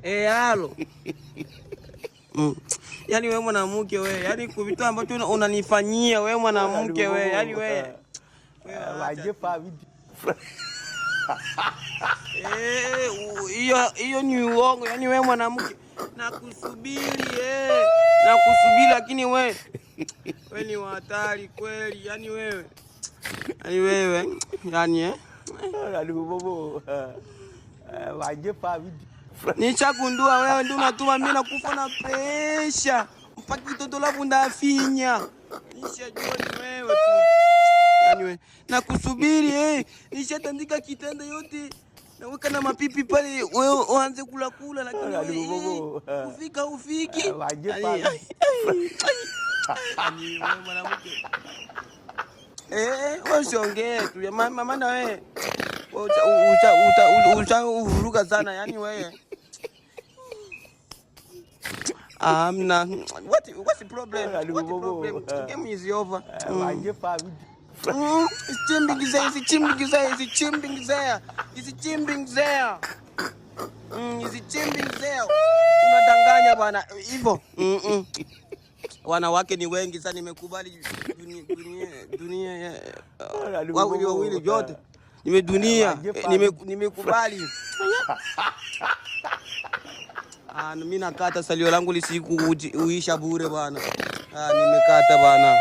Eh, halo. Yaani wewe mwanamke wewe, yaani kwa vitu ambacho unanifanyia wewe mwanamke wewe, yaani wewe. Waje fa vidi. Eh, hiyo hiyo ni uongo. Yaani wewe mwanamke nakusubiri eh. Nakusubiri lakini wewe ni hatari kweli. Yaani wewe. Yaani wewe, yaani eh. Bobo. Waje fa vidi. Nishagundua wewe ndio unatuma mimi nakufa na presha mpaka kitoto langu ndafinya. Nishajua ni wewe tu. Yaani wewe nakusubiri eh, nishatandika kitanda yote naweka na mapipi pale, wewe uanze kula kula, lakini wewe ufika ufiki. Yaani wewe mwanamke eh, wewe usiongee tu mama na wewe uta uvuruga sana yani wewe. Amna. What's the problem? What's the problem? The game is over. It's chimbing there, it's chimbing there, it's chimbing there. It's chimbing there. It's chimbing there. Unadanganya bwana. Hivyo. Wanawake ni wengi sana, nimekubali dunia dunia dunia wawili wawili vyote. Nimedunia, nimekubali. Ah, mimi nakata salio langu lisikuuisha bure bwana. Ah, nimekata bwana.